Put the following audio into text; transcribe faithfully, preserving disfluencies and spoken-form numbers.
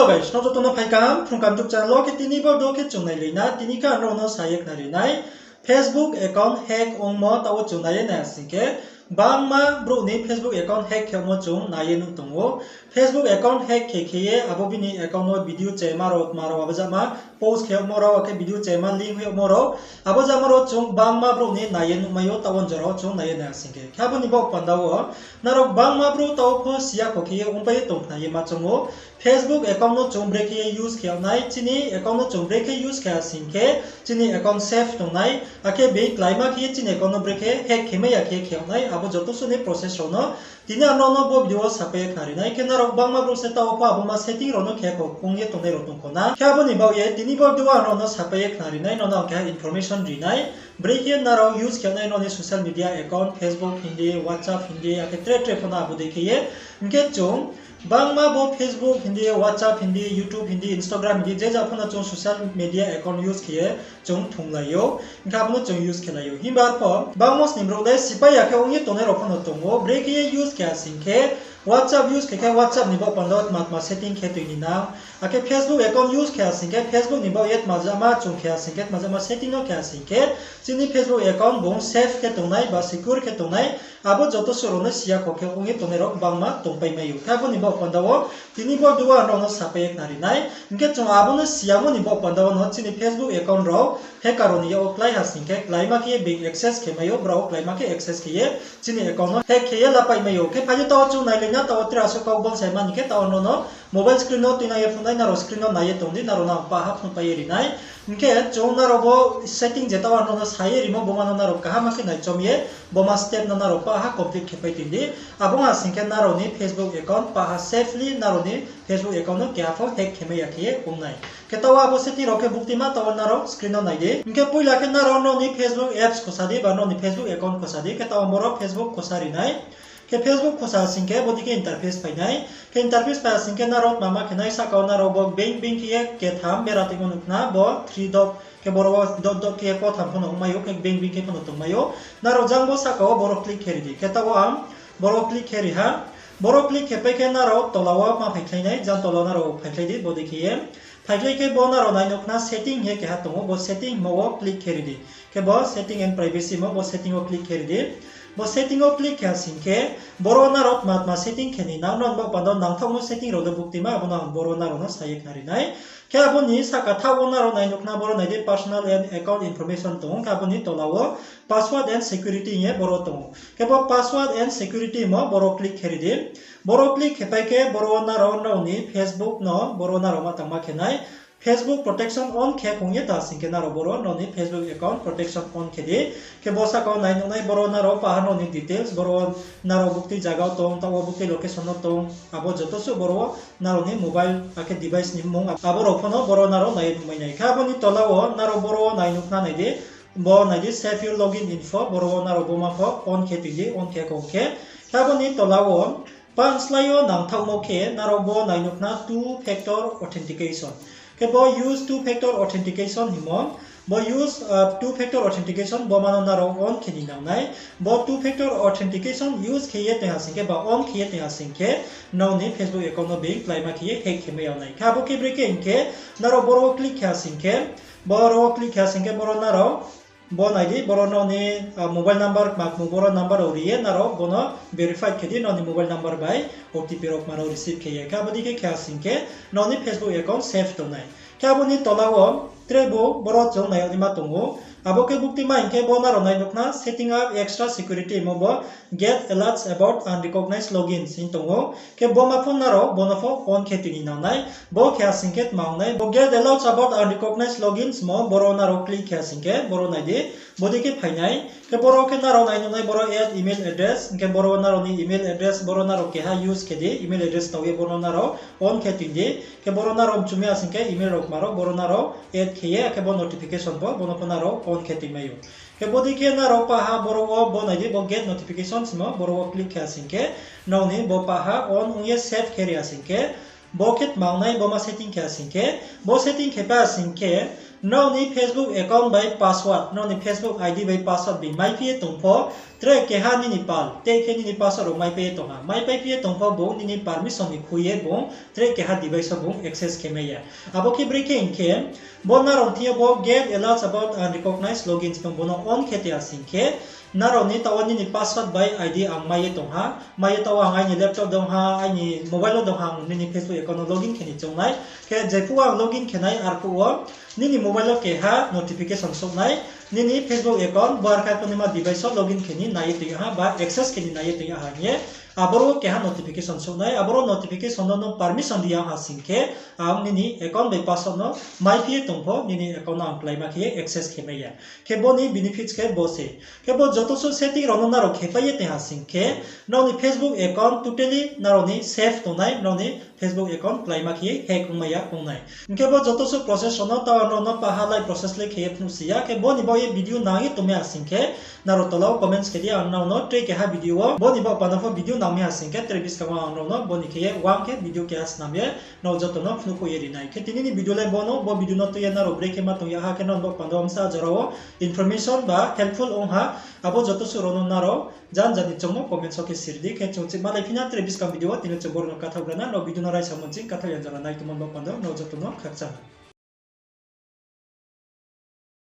Guys, nrao joto no phai kaham, Phrung Kaham YouTube channel wo khe tini bo video khe chung nailai na, tini khe ang nrao no sa ye khnari nai. Facebook account hack ongmo taoh wo chung nai ye nai sing khe, bangma brouh ni Facebook account hack khe yagmo chung nai ye nuh tong ou. Facebook account hack khe khe ye abo bini account wo video chema rao, tma rao, abo jama post khe yagmo rao, akhe video chema link hoih yagmo rao, abo jama rao chung bangma brouh ni nai ye nuhmai ou, taoh wo jora wo chung nai ye nai sing khe. Khe abo ni baoh panda wo, nrao bangma brouh taoh pho si ya kho khe ye ongpai ye tong khna ye ma choung ou. Facebook account no chung brekhe ye use khe yag nai, chini account no chung brekhe use khe ya sing khe, chini account safe tong nai, akhe being kláima khe ye chini account no brekhe hack khe mai ya khe ye khe yag nai, abo joto suh ni process rao no tini ang nrao no bo video wo sapai ye khnari nai. Khe nrao bangma brouh se taoh pho abo ma setting rao no khe kho ong ye tongnai rao tong kho na. Khe abo ni baoh ye tini bo video wo ang nrao no sapai ye khnari nai, nrao no ang keha information ri nai. Brekhe nrao use khe nai nrao ni social media account, Facebook hing di, WhatsApp hing di, akhe tre tre pho no abo dei khe ye. Hing khe chung bangma bo Facebook hing di, WhatsApp hing di, YouTube hing di, Instagram hing di, je ja pho no chung social media account use khe ye chung thunglai ou, hing khe abo no chung use khe lai ou. Himba arpho bangma sning brouh le sipai ya khe ong ye tongnai rao pho no tong ou. Brekhe ye use khe ya sing khe, WhatsApp use khe khe WhatsApp ni baoh panda wo tma tma setting khe tui ni nang. Akhe Facebook account use khe ya sing khe Facebook ni baoh ye tma jama chung khe ya sing khe, tma jama setting no khe ya sing khe, chini Facebook account bung safe khe tong nai ba secure khe tong nai, abo joto suh rao no si ya kho khe ong ye tongnai rao bangma tongpai mai ou. Khe abo ni baoh panda wo tini bo video wo ang nrao no sapai ye khnari nai. Hing khe chung abo no si yamo ni baoh panda wo no chini Facebook account rao hacker rao ni yak wo klái ha sing khe, kláima khe ye being access khe mai ou, brao kláima khe access khe ye chini account no hack khe ye lapai mai ou. Khe phai di taoh chung nailai na, taoh wo tre asuh kau bangsa mani khe taoh nrao no mobile screen no tuinang ye phnuh nai, nrao screen no nai ye tong di, nrao no ang paha phnuhpai ye ri nai. Hing khe chung nrao bo setting je taoh nrao no sa ye rimo, bo ma no nrao kaham khe naichom ye, bo ma step no nrao paha complete khe pai tong di. Abo ong ha sing khe nrao ni Facebook account paha safely nrao ni Facebook account no keha pho hack khe mai ya khe ye ong nai. Khe taoh abo setting rao khe buktima taoh nrao screen no nai di. Hing khe poila khe nrao nrao ni Facebook apps khosa di ba nrao ni Facebook account khosa di. Khe taoh boro Facebook khosa ri nai. Khe Facebook khosa sing khe bodei khe interface phai nai. Khe interface phai sing khe nrao tma ma khe nai, sahka wo nrao bo being being khe ye ketham bera tongmo nuh khna, bo three dot, khe boro wo dot dot khe ye kotham pho no ongmai ou, khe being being khe pho no tongmai ou. Nrao jang bo sahka wo boro click khe ri di. Khe taoh ang boro click khe ri ha. Boro click khe pai khe nrao tola wo ma phaikhlai nai, jang tola wo nrao phaikhlai di, bodei khe ye. Phaikhlai khe bo nrao nai nuh khna setting hing ye keha tong ou, bo setting hingmo wo click khe ri di. Khe bo setting and privacy hingmo bo setting wo click khe ri di. Bo setting wo click khe ha sing khe, boro nrao tma tma setting khe ni nang, nrao ni baoh panda wo nangthaohmo setting rao le buktima, abo no ang boro nrao no sa ye khnari nai. Khe abo ni sahka thaoh wo nrao nai nuh khna boro nai di personal and account information tong ou, khe abo ni tola wo password and security hing ye boro tong ou. Khe bo password and security hingmo boro click khe ri di. Boro click khe pai khe boro nrao nrao ni Facebook no boro nrao ma tangma khe nai. Facebook protection on khe khong ye ta sing khe nrao boro nrao ni Facebook account protection on khe di. Khe bo sahka wo nai nuh nai boro nrao paha nrao ni details, boro nrao buktui zaga wo tong, taoh wo buktui location wo tong, abo joto suh boro nrao ni mobile akhe device ni mmung, abo rao pho no boro nrao nai ye nuhmai nai. Khe abo ni tola wo nrao boro nai nuh khna nai di. Bo nai di save your login info, boro wo nrao bo ma pho on khe tong di, on khe khong khe. Khe abo ni tola wo pah slái yo nangthaohmo khe nrao bo nai nuh khna two factor authentication. Khe bo use two factor authentication hingmo, bo use two factor authentication bo ma no nrao on khe ni nang nai. Bo two factor authentication use khe ye tong ha sing khe ba on khe ye tong ha sing khe, nrao ni Facebook account no being kláima khe ye hack khe mai ya nai. Khe abo khe brekhe hing khe, nrao boro wo click khe ha sing khe, boro wo click khe ha sing khe boro nrao bo nai di, boro nrao ni mobile number kma kmu boro number rao ri ye nrao bo no verify khe di, nrao ni mobile number bai OTP rao kma rao receive khe ye. Khe abo dei khe khe ha sing khe, nrao ni Facebook account safe tong nai. Khe abo ni tola wo tre bo boro chung nai yag naima tong ou. Abo khe buktima hing khe bo nrao nai nuh khna setting up extra security hingmo bo get alerts about unrecognized logins hing tong ou. Khe bo ma pho nrao bo no pho on khe tong ni nang nai. Bo khe ha sing khe tma ong nai, bo get alerts about unrecognized logins hingmo boro nrao click khe ha sing khe boro nai di, bodei khe phai nai. Khe boro khe nrao nai nuh nai boro add email address, hing khe boro nrao ni email address boro nrao keha use khe di, email address tau ye bo no nrao on khe tong di. Khe boro nrao mchumi ha sing khe email rao kma rao boro nrao add khe ye, akhe bo notification pho bo no pho nrao on khe tongmai ou. Khe bodei khe nrao paha boro wo bo nai di, bo get notification hingmo boro wo click khe ha sing khe, nrao ni bo paha on ong ye save khe ri ha sing khe, bo khe tma ong nai, bo ma setting khe ha sing khe, bo setting khe pai ha sing khe, nrao ni Facebook account bai password, nrao ni Facebook ID bai password being maiphi ye tong pho, tre keha nini pal, tei khe nini password rao maipai ye tong ha. Maipai phi ye tong pho bung nini permission ni khui ye bung tre keha device wo bung access khe mai ya. Abo khe brekhe hing khe, bo nrao thing yo bo Get Alerts About Unrecognized Logins tong, bo no on khe tong ha sing khe, nrao ni taoh wo nini password bai I D ang mai ye tong ha. Mai ye taoh wo ang aini laptop dong ha, aini mobile wo dong ha, ang nini Facebook account no login khe ni choung nai. Khe jephuh wo ang login khe nai, arphuh wo nini mobile wo keha notification souh nai, nini Facebook account bo arkha pho nima device wo login khe ni nai ye tong ya ha, ba access khe ni nai ye tong ya ha hing ye. Aboro keha notification souh nai, aboro notification no nung permission ri ya ha sing khe, ang nini account bai password no maiphi ye tong pho, nini account no ang kláima khe ye access khe mai ya. Khe bo ni benefits khe bo se. Khe bo joto suh setting rao no nrao khepai ye tong ha sing khe, nrao ni Facebook account totally nrao ni safe tong nai, nrao ni Facebook account kláima khe ye hack ongmai ya ong nai. Hing khe bo joto suh process rao no taoh ang nrao no paha lai process le khe ye phnuh si ya. Khe bo ni baoh ye video nang ye tongmai ha sing khe, nrao tola wo comments khe di, ang nrao no tre keha video wo, bo ni baoh panda pho video nangmai ha sing khe, tre buskang wo ang nrao no bo ni khe ye uang khe video keha snam ye nrao joto no phnuhkhouh ye ri nai. Khe tini ni video le bo no, bo video no tui ye nrao brekhe ma tong ya ha khe nrao ni baoh panda wo bsa jora wo information ba helpful ong ha, abo joto suh rao no nrao jan jan ni choungmo comments wo khe sir di. Khe chung chih malai phi na tre buskang video wo, tini chung boro no kathaoh gra na, nrao video no raisa mo ching kathaoh ya jora nai tongmo ni baoh panda wo nrao joto no khakchang ha.